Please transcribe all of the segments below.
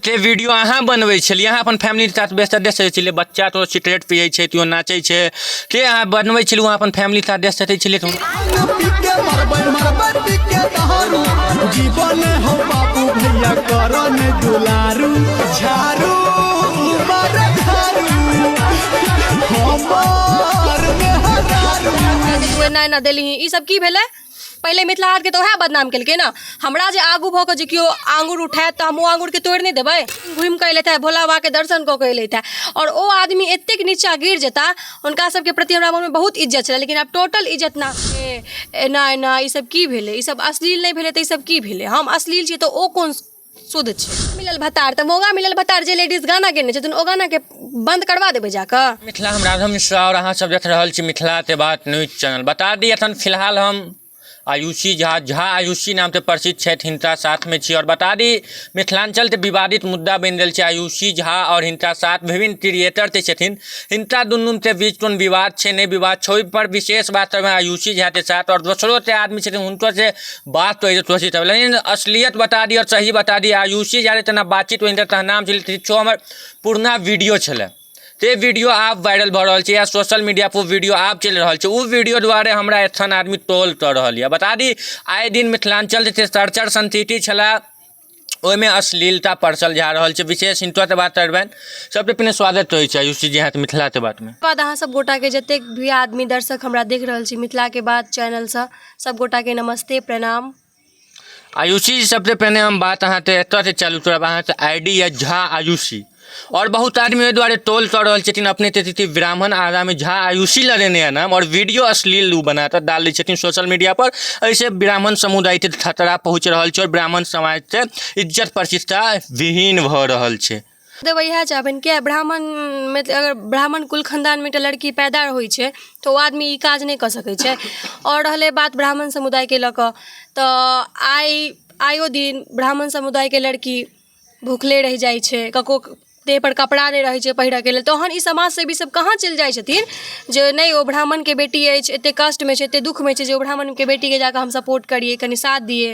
ते वीडियो अहाँ बनबै छलियै, अहाँ अपन फैमिलीके साथ बेस देख सकै छलियै। बच्चा तो सिगरेट पियै छै, तो नाचै छै, ते अहाँ बनबै छलियै, अहाँ अपन फैमिली साथ देख सकै छलियै। जीवन हो बाबू भैया करन दुलारू झारू हमर मेहरारू। तू एना एना देलही, ई सब की भेलै? पहिले मिथिला हाटके तऽ उएह बदनाम केलकै ने। हमरा जे आगू भऽ कऽ जे केओ आङ्गुर उठायत तऽ हम ओ आङ्गुरके तोड़ि नहि देबै। घुमि कऽ एलथि हे, भोला बाबाके दर्शन कऽ कऽ एलथि हे आओर ओ आदमी एतेक नीचाँ गिर जेता। हुनका सबके प्रति हमरा मोनमे बहुत इज्जत छलै, लेकिन आब टोटल इज्जत ना। एना एना ई सब की भेलै? ई सब अश्लील नहि भेलै तऽ ई सब की भेलै? हम अश्लील छियै तऽ ओ कोन शुद्ध छै? मिलल भतार तऽ मौगा मिलल भतार, जे लेडीज गाना गेने छथिन ओ गानाके बन्द करबा देबै जाकऽ। मिथिला, हम राधा मिश्रा और अहाँ सब देख रहल छी मिथिला के बात न्यूज चैनल। बता दी, एखन फिलहाल हम आयुषी झा, झा आयुषी नाम से प्रसिद्ध छथि, हिनका साथमे छी। और बता दी, मिथिलांचल के विवादित मुद्दा बनि गेल छै आयुषी झा और हिनका साथ विभिन्न क्रिएटर जे छथिन, हिनका दुनू के बीच कोन विवाद छै, नहि विवाद छै, ओहि पर विशेष बात करबै आयुषी झा के साथ। और दोसरो के आदमी छथिन, हुनको से बात तो कोशिश करबै, लेकिन असलियत बता दी और सही बता दी, आयुषी झा तेना बातचीत हुनकर नाम छलै, हमर पुरना वीडियो छलै, ते वीडियो आब वायरल भऽ रहल छै या सोशल मीडिया पर वीडियो आब चलि रहल छै। ओ वीडियो दुआरे हमरा एखन आदमी ट्रोल कऽ रहल यऽ। बता दी, आइ दिन मिथिलांचल जे छै चर्चर संस्कृति छलै, ओहिमे अश्लीलता परसल जा रहल छै। विशेष हिनकर बात करबनि। सबसे पहिने स्वागत होइ छै आयुषी जी अहाँके मिथिलाके बातमे। बाद अहाँ सब गोटाके, जतेक भी आदमी दर्शक हमरा देख रहल छी मिथिलाके बात चैनलसँ, सब गोटाके नमस्ते, प्रणाम। आयुषी जी, सबसे पहिने हम बात अहाँके एतऽसँ चालू करब। अहाँके I D यऽ झा आयुषी और बहुत आदमी ओहि दुआरे टोल कऽ रहल छथिन। अपने तऽ ब्राह्मण आगामे झा आयुषी लगेने यऽ नाम और वीडियो अश्लील ओ बना कऽ डाल दै छथिन सोशल मीडिया पर। एहिसँ ब्राह्मण समुदायके खतरा पहुँच रहल छै और ब्राह्मण समाजके इज्जत प्रतिष्ठा विहीन भऽ रहल छै। देबै इएह चाहबनि, किए ब्राह्मणमे अगर ब्राह्मण कुल खानदानमे एकटा लड़की पैदा होइ छै तऽ ओ आदमी ई काज नहि कऽ सकै छै। आओर रहलै बात ब्राह्मण समुदायके लऽ कऽ, तऽ आइयो दिन ब्राह्मण समुदायके लड़की भुखले रहि जाइ छै, ककरो देहपर कपड़ा नहि रहै छै पहिरऽके लेल। तहन ई समाजसेवी सब कहाँ चलि जाइ छथिन जे नहि, ओ ब्राह्मणके बेटी अछि, एतेक कष्टमे छै, एतेक दुःखमे छै जे ओ ब्राह्मणके बेटीके जाकऽ हम सपोर्ट करियै, कनि साथ दियै?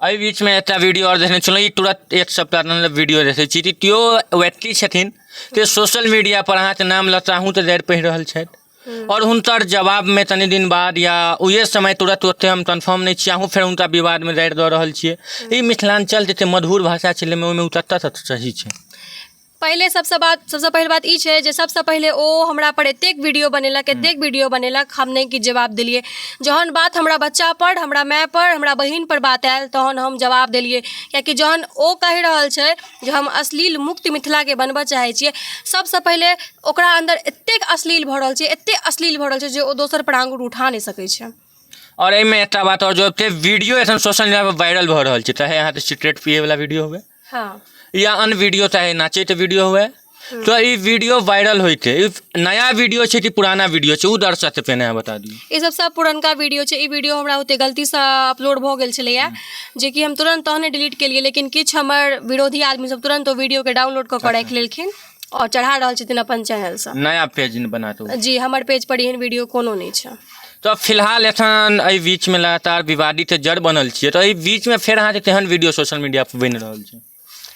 एहि बीचमे एकटा वीडियो आओर देखने छलहुँ। ई तुरत एक सप्ताह मतलब वीडियो देखै छी कि केओ व्यक्ति छथिन से सोशल मीडिया पर अहाँके नाम लऽ अहूँ तऽ गारि पढ़ि रहल छथि आओर हुनकर जवाबमे तनि दिन बाद या ओहे समय तुरत, ओते हम कन्फर्म नहि छी, अहूँ फेर हुनका विवादमे गारि दऽ रहल छियै। ई मिथिलाञ्चल जते मधुर भाषा छलै, ओहिमे ओ कतऽ तक सही छै? पहिले सबसँ बात, सबसँ पहिल बात ई छै जे सबसँ पहिले ओ हमरा पर एतेक वीडियो बनेलक, एतेक वीडियो बनेलक, हम नहि किछु जवाब देलियै। जहन बात हमरा बच्चा पर, हमरा माय पर, हमरा बहिन पर बात आयल, तहन हम जवाब देलियै। किएकि जहन ओ कहि रहल छै जे हम अश्लील मुक्त मिथिलाके बनबऽ चाहै छियै, सबसँ पहिले ओकरा अन्दर एतेक अश्लील भरल छै, एतेक अश्लील भरल छै जे ओ दोसर पर आङ्गुर उठा नहि सकै छै। आओर एहिमे एकटा बात आओर, जो वीडियो एखन सोशल मीडिया पर वायरल भऽ रहल छै, चाहे अहाँके सिगरेट पियै वला वीडियो हुए या अन्य वीडियो, चाहे नाचैके वीडियो हुए, तऽ ई वीडियो वायरल होइ छै। ई नया वीडियो छै कि पुराना वीडियो छै, ओ दर्शकके पहिने अहाँ बता दियौ। ई सब सब पुरनका वीडियो छै। ई वीडियो हमरा ओते गलतीसँ अपलोड भऽ गेल छलैए, जेकि हम तुरन्त तहने डिलीट केलियै, लेकिन किछु हमर विरोधी आदमी सब तुरन्त ओ वीडियोके डाउनलोड कऽ कऽ राखि लेलखिन आओर चढ़ा रहल छथिन अपन चैनलसँ। नया पेज बना कऽ? जी, हमर पेज पर एहन वीडियो कोनो नहि छै। तऽ फिलहाल एखन एहि बीचमे लगातार विवादित जड़ बनल छियै, तऽ एहि बीचमे फेर अहाँके केहन वीडियो सोशल मीडिया पर बनि रहल छै?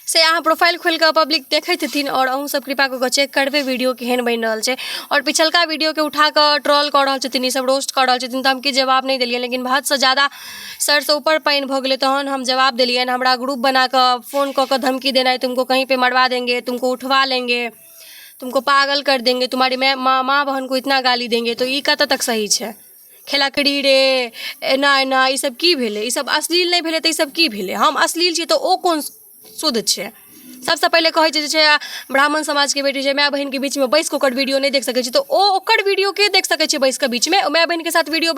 से अहाँ प्रोफाइल खोलि कऽ पब्लिक देखैत हेथिन आओर अहूँ सब कृपा कऽ कऽ चेक करबै वीडियो केहन बनि रहल छै। आओर पिछलका वीडियोके उठा कऽ ट्रोल कऽ रहल छथिन, ई सब रोस्ट कऽ रहल छथिन, तऽ हम किछु जवाब नहि देलियनि, लेकिन हदसँ ज्यादा सरसँ ऊपर पानि भऽ गेलै, तहन हम जवाब देलियनि। हमरा ग्रुप बना कऽ फोन कऽ कऽ धमकी देनाइ, तुमको कहीं पे मरवा देंगे, तुमको उठवा लेंगे, तुमको पागल कर देंगे, तुम्हारी माँ माँ माँ बहन को इतना गाली देंगे, तऽ ई कतऽ तक सही छै? खेलकड़ी रे, एना एना ई सब की भेलै? ई सब अश्लील नहि भेलै तऽ ई सब की भेलै? हम अश्लील छियै तऽ ओ कोन शुद्ध छै? सबसँ पहिले कहै छै जे छै ब्राह्मण समाजके बेटी छै, माय बहिनके बीचमे बैसि कऽ ओकर वीडियो नहि देख सकै छै, तऽ ओ ओकर वीडियो के देख सकै छै बैसि कऽ बीचमे? ओ माय बहिनके साथ वीडियो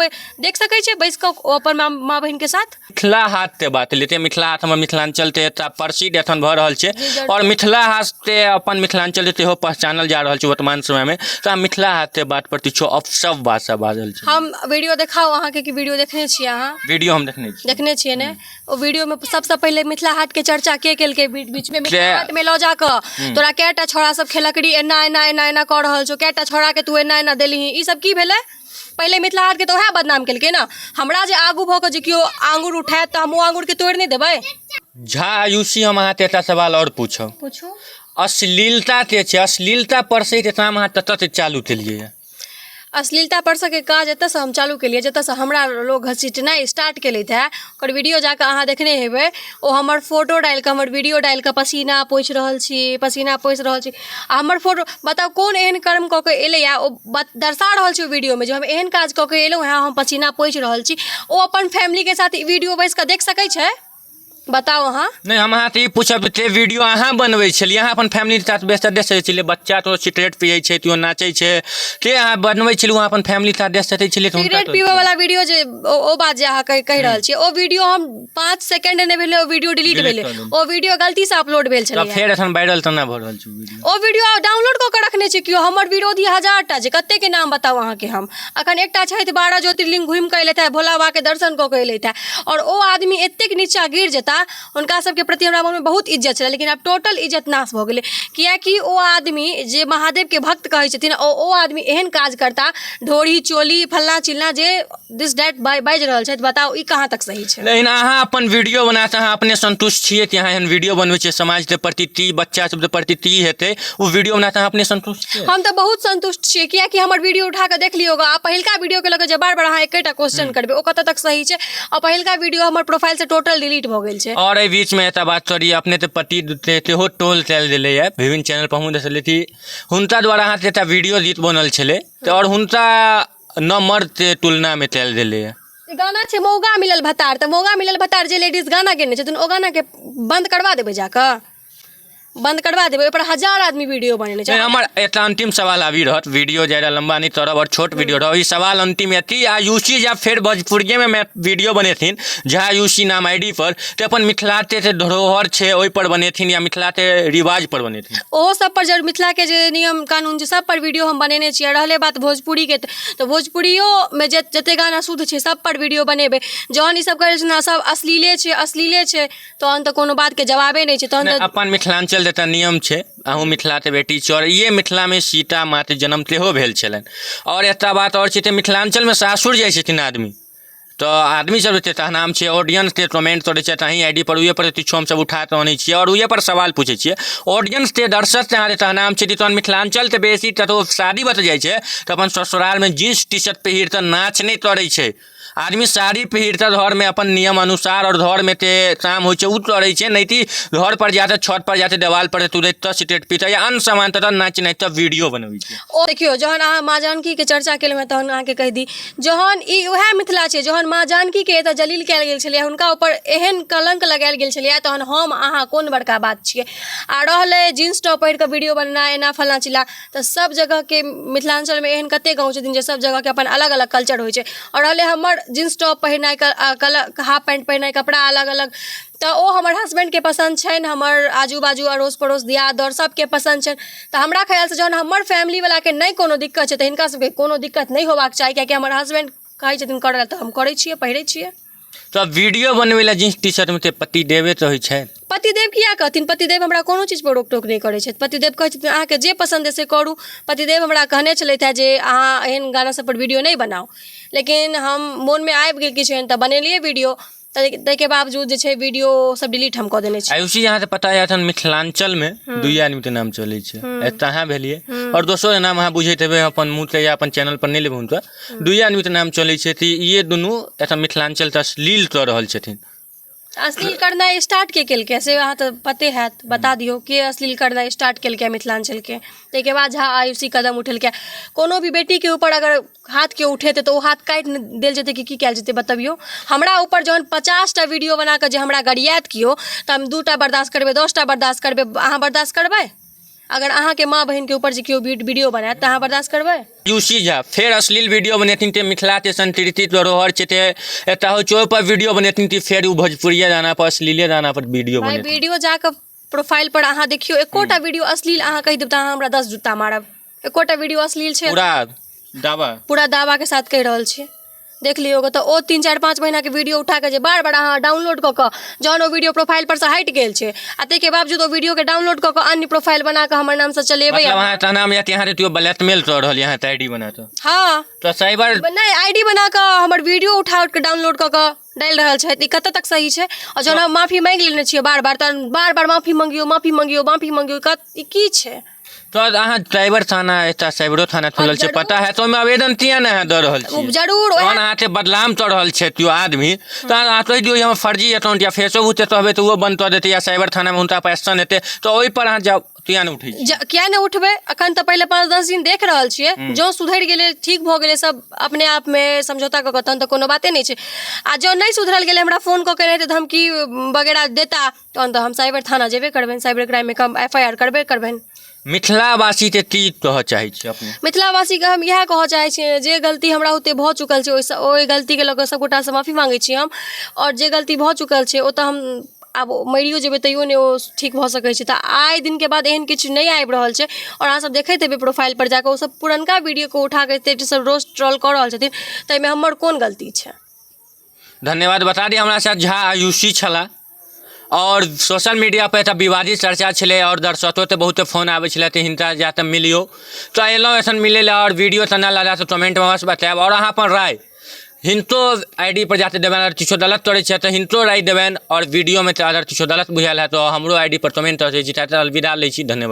देख सकै छै बैसि कऽ ओ अपन माँ माँ बहिनके साथ? मिथिला हाटके बात लेते, मिथिला हाट हमर मिथिलाञ्चलके एकटा प्रसिद्ध एखन भऽ रहल छै आओर मिथिला हाटके अपन मिथिलाञ्चल सेहो पहचानल जा रहल छै वर्तमान समयमे। तऽ मिथिला हाटके बात पर किछो अपशब्द भाषा बाजल छै। हम वीडियो देखाउ अहाँके कि वीडियो देखने छियै अहाँ? वीडियो हम देखने छी। देखने छियै ने? ओ वीडियोमे सबसँ पहिले मिथिला हाटके चर्चा के केलकै? बीचमे मिथिला हाटमे लऽ जाकऽ तोरा कएटा छौड़ा सब खेलकड़ी एना एना एना एना कऽ रहल छौ, कएटा छौड़ाके तू एना एना देलही, ई सब की भेलै? पहिले मिथिला हाटके तऽ उएह बदनाम केलकै ने। हमरा जे आगू भऽ कऽ जे केओ आङ्गुर उठायत तऽ हम ओ आङ्गुरके तोड़ि नहि देबै। झा आयुषी, हम अहाँके एकटा सवाल आओर पूछब। पूछू। अश्लीलता के छै, अश्लीलता पर से इतना अहाँ ततऽ चालू केलियै? अश्लीलता परसऽके काज एतऽसँ हम चालू केलियै जतऽसँ हमरा लोग घसीटनाइ स्टार्ट केलथि हँ। ओकर वीडियो जाकऽ अहाँ देखने हेबै। ओ हमर फोटो डालिकऽ, हमर वीडियो डालिकऽ, पसीना पोछि रहल छी, पसीना पोछि रहल छी, आओर हमर फोटो बताउ कोन एहन कर्म कऽ कऽ एलैए। ओ दर्शा रहल छै ओहि वीडियोमे जे हम एहन काज कऽ कऽ एलहुँ हँ, हम पसीना पोछि रहल छी। ओ अपन फैमिलीके साथ ई वीडियो बैसिकऽ देख सकै छै? बताउ अहाँ। नहि, हम अहाँसँ ई पूछब जे वीडियो अहाँ बनबै छलियै, अहाँ अपन फैमिलीके साथ बैस कऽ देख सकै छलियै? बच्चा तो सिगरेट पियै छै, केओ नाचै छै, से अहाँ बनबै छलियै, अहाँ अपन फैमिलीके साथ देख सकै छलियै? तऽ हुनका सिगरेट पीबै वाला वीडियो जे ओ बात जे अहाँ कहि रहल छियै, ओ वीडियो हम 5 सेकेंड नहि भेलै ओ वीडियो डिलीट Delete भेलै। कऽ देलियै। ओ वीडियो गलतीसँ अपलोड भेल तऽ छलै। फेर एखन वायरल तऽ नहि भऽ रहल छै ओ वीडियो? ओ वीडियो डाउनलोड कऽ के रखने छै केओ। हमर विरोधी हजारटा छै, कतेकके नाम बताउ अहाँके हम। अखन एकटा छथि, 12 ज्योतिर्लिंग घुमि कऽ एलथि हेँ, भोला बाबाके दर्शन कऽ कऽ एलथि हेँ, आओर ओ आदमी एतेक नीचाँ गिर जेता। हुनका सबके प्रति हमरा मोनमे बहुत इज्जत छलै, लेकिन आब टोटल इज्जत नाश भऽ गेलै, किएकि ओ आदमी जे महादेवके भक्त कहै छथिन, ओ आदमी एहन काज करता, ढोरी चोली फल्लाँ चिल्लाँ जे दिस that बाजि रहल छथि। बताउ, ई कहाँ तक सही छै? लेकिन अहाँ अपन वीडियो बना कऽ अहाँ अपने सन्तुष्ट छियै कि अहाँ एहन वीडियो बनबै छियै, समाजके प्रति की, बच्चा सबके प्रति की हेतै? ओ वीडियो बना कऽ अहाँ अपने सन्तुष्ट छियै? हम तऽ बहुत सन्तुष्ट छियै, किएकि हमर वीडियो उठा कऽ देख लियौ। आ पहिलका वीडियोके लऽ कऽ जे बार बार अहाँ एकेटा क्वेश्चन करबै, ओ कतऽ तक सही छै? आ पहिलका वीडियो हमर प्रोफाइलसँ टोटल डिलीट भऽ गेल छै। आओर एहि बीचमे एकटा बात करी, अपने तऽ पति सेहो ट्रोल कयल गेलैए विभिन्न चैनल पर, हमहूँ देखलियै कि हुनका द्वारा अहाँके एकटा वीडियो गीत बनल छलै तऽ आओर हुनका न मर्दके तुलनामे कयल गेलैए। गाना छै मौगा मिलल भतार, तऽ मौगा मिलल भतार जे लेडीज गाना गेने छथिन, ओ गानाके बन्द करबा देबै, जाकऽ बन्द करबा देबै। ओहिपर हजार आदमी वीडियो बनेने छै। नहि, हमर एकटा अन्तिम सवाल आबि रहत, वीडियो ज्यादा लम्बा नहि करब आओर छोट वीडियो रहत। ई सवाल अन्तिम यऽ कि आयुषी जब फेर भोजपुरियेमे वीडियो बनेथिन झा आयुषी नाम I D पर, तऽ अपन मिथिलाके जे धरोहर छै ओहिपर बनेथिन या मिथिलाके रिवाजपर बनेथिन? ओहो सब पर जरूर, मिथिलाके जे नियम कानून छै सब पर वीडियो हम बनेने छियै। रहलै बात भोजपुरीके, तऽ भोजपुरियोमे जे जते गाना शुद्ध छै सब पर वीडियो बनेबै। जहन ई सब कहै छै ने सब अश्लीले छै, अश्लीले छै, तहन तऽ कोनो बातके जवाबे नहि छै तहन। नहि तऽ अपन मिथिलाञ्चल जतऽ नियम छै, अहूँ मिथिलाके बेटी छी आओर इहे मिथिलामे सीता माते जन्म सेहो भेल छलनि। आओर एकटा बात आओर छै तऽ मिथिलाञ्चलमे सासुर जाइ छथिन आदमी तऽ आदमी सब एते तहनाम छै, ऑडियंसके कमेंट करै छै अहीं I D पर, ओहिए पर किछु हमसब उठा कऽ अनै छियै आओर ओहिए पर सवाल पूछै छियै। ऑडियंसके, दर्शकके अहाँके तहनाम छै कि तहन मिथिलाञ्चलके बेसी कतहु शादी बत जाइ छै तऽ अपन ससुरालमे जींस टी शर्ट पहिर कऽ नाच नहि करै छै आदमी, साड़ी पहिर कऽ घरमे अपन नियम अनुसार आओर घरमे जे काम होइ छै ओ करै छै, नहि कि घरपर जा कऽ, छतपर जा कऽ, देवालपर तुरैत कऽ सिगरेट पी कऽ या अन्य सामान ततऽ नाचि नाचि कऽ वीडियो बनबै छै। ओ देखियौ, जहन अहाँ माँ जानकीके चर्चा केलहुँ हेँ, तहन अहाँके कहि दी, जहन ई उएह मिथिला छै जहन माँ जानकीके एतऽ जलील कयल गेल छलैए, हुनका ऊपर एहन कलङ्क लगायल गेल छलैए, तहन हम अहाँ कोन बड़का बात छियै? आ रहलै जींस टॉप पहिर कऽ वीडियो बनेनाइ एना फल्लाँ चिल्लाँ, तऽ सब जगहके, मिथिलाञ्चलमे एहन कतेक गाँव छथिन जे सब जगहके अपन अलग अलग कल्चर होइ छै। आओर रहलै हमर जींस टॉप पहिरनाइ, हाफ पैंट पहिरनाइ, कपड़ा अलग अलग, तऽ ओ हमर हसबैंडके पसन्द छनि, हमर आजू बाजू अड़ोस पड़ोस दियाद दौर सबके पसन्द छनि। तऽ हमरा ख्यालसँ जहन हमर फैमिलीवलाके नहि कोनो दिक्कत छै, तऽ हिनका सबके कोनो दिक्कत नहि होबाक चाही, किएकि हमर हसबैंड कहै छथिन करऽ लए तऽ हम करै छियै, पहिरै छियै। तऽ वीडियो बनबै लए जींस टी शर्टमे तऽ पति देवे तऽ होइ छै? पतिदेव किया कहथिन? पतिदेव हमरा कोनो चीजपर रोक टोक नहि करै छथि। पतिदेव कहै छथिन अहाँके जे पसन्द अइ से करू। पतिदेव हमरा कहने छलथि हेँ जे अहाँ एहन गाना सबपर वीडियो नहि बनाउ, लेकिन हम मोनमे आबि गेल किछु एहन तऽ बनेलियै वीडियो। ताहिके बावजूद जे छै वीडियो सब डिलीट हम कऽ देने छी। आयुषी, अहाँके पता यऽ एखन मिथिलाञ्चलमे दुइए आदमीके नाम चलै छै, एक तऽ अहाँ भेलियै आओर दोसरो नाम अहाँ बुझैत हेबै, अपन मुँहसँ या अपन चैनलपर नहि लेबै हुनकर। दुइए आदमीके नाम चलै छै तऽ इहे दुनू एखन मिथिलाञ्चलके अश्लील कऽ रहल छथिन। अश्लील करनाइ स्टार्ट के केलकै से अहाँ तऽ पते हैत। बता दियौ, के अश्लील करनाइ स्टार्ट केलकै मिथिलाञ्चलके? ताहिके बाद झा आयुषी कदम उठेलकै। कोनो भी बेटीके ऊपर अगर हाथ केओ उठेतै तऽ ओ हाथ काटि देल जेतै कि की कयल जेतै, बतबियौ हमरा ऊपर। जहन 50टा वीडियो बना कऽ जे हमरा गरियात केओ, तऽ हम 2टा बर्दाश्त करबै, 10टा बर्दाश्त करबै। अहाँ बर्दाश्त करबै? अगर अहाँके माँ बहिनके ऊपर जे केओ वीडियो बनायत, तऽ अहाँ बर्दाश्त करबै? यूसी झा फेर अश्लील वीडियो बनेथिन ते मिथिलाके संस्कृति धरोहर छै ते एतऽ होइ छै, ओहिपर वीडियो बनेथिन कि फेर ओ भोजपुरिये गाना पर, अश्लीले गाना पर वीडियो भाइ बनेथिन? वीडियो जाकऽ प्रोफाइल पर अहाँ देखियौ, एकोटा वीडियो अश्लील अहाँ कहि देब तऽ अहाँ हमरा 10 जुत्ता मारब। एकोटा वीडियो अश्लील छै? पूरा दावा, पूरा दावाके साथ कहि रहल छी, देख लियौ। तऽ ओ 3, 4, 5 महीनाके वीडियो उठा कऽ जे बार बार अहाँ डाउनलोड कऽ कऽ, जहन ओ वीडियो प्रोफाइल परसँ हटि गेल छै आ ताहिके बावजूद ओ वीडियोके डाउनलोड कऽ कऽ अन्य प्रोफाइल बना कऽ हमर नामसँ चलेबै। मतलब अहाँ तहन यऽ कि अहाँ केओ ब्लैकमेल कऽ रहल यऽ अहाँके I D बना कऽ? हँ। तऽ साइबर नहि, I D बना कऽ हमर वीडियो उठा कऽ डाउनलोड कऽ कऽ डालि रहल छथि, ई कतऽ तक सही छै? आओर जहन हम माफी माँगि लेने छियै बार बार, तहन बार बार माफी मङ्गियौ, माफी मङ्गियौ, माफी मङ्गियौ, ई की छै? तऽ अहाँ साइबर थाना, एकटा साइबरो थाना खुलल छै, पता है, तऽ ओहिमे आवेदन किया नहि अहाँ दऽ रहल छी? जरूर। तहन अहाँके बदनाम कऽ रहल छै केओ आदमी, तऽ अहाँ कहि दियौ हमर फर्जी अकाउंट, या फेसबुक से कहबै तऽ ओहो बंद कऽ देतै, या साइबर थानामे हुनका पर एक्शन हेतै, तऽ ओहिपर अहाँ जाउ, किया नहि उठै छी? किया नहि उठबै? अखन तऽ पहिले 5-10 दिन देख रहल छियै, जँ सुधरि गेलै, ठीक भऽ गेलै सब अपने आपमे समझौता कऽ कऽ, तहन तऽ कोनो बाते नहि छै। आ जँ नहि सुधरल गेलै, हमरा फोन कऽ के एनाहिते धमकी वगैरह देता, तहन तऽ हम साइबर थाना जेबे करबनि, साइबर क्राइममे कम एफ I R करबे करबनि। मिथिलावासीके की कहऽ चाहै छी अपने? मिथिलावासीके हम इएह कहऽ चाहै छियै, जे गलती हमरा बुते भऽ चुकल छै, ओहिसँ ओहि गलतीके लऽ कऽ सभगोटासँ माफी माँगै छी हम। आओर जे गलती भऽ चुकल छै, ओ तऽ हम आब मरियो जेबै तैयो नहि ओ ठीक भऽ सकै छै। तऽ आइ दिनके बाद एहन किछु नहि आबि रहल छै। आओर अहाँसभ देखैत हेबै प्रोफाइलपर जा कऽ, ओसभ पुरनका वीडियोके उठा कऽ एतेक सभ रोस्ट ट्रोल कऽ रहल छथिन, ताहिमे हमर कोन गलती छै? धन्यवाद। बता दी, हमरा साथ झा आयुषी छलाह आओर सोशल मीडिया पर एकटा विवादित चर्चा छलै आओर दर्शको तऽ बहुते फोन आबै छलै तऽ हिनका जा कऽ मिलियौ, तऽ एलहुँ एखन मिलै लए। आओर वीडियो केना लागल से कमेंटमे अवश्य बतायब, आओर अहाँ अपन राय हिनको I D पर जाके देबनि। अगर किछो गलत करै छियै तऽ हिनको राय देबनि, आओर वीडियोमे अगर किछो गलत बुझायल हैत तऽ हमरो I D पर कमेंट कऽ सकै छी। अलविदा लै छी, धन्यवाद।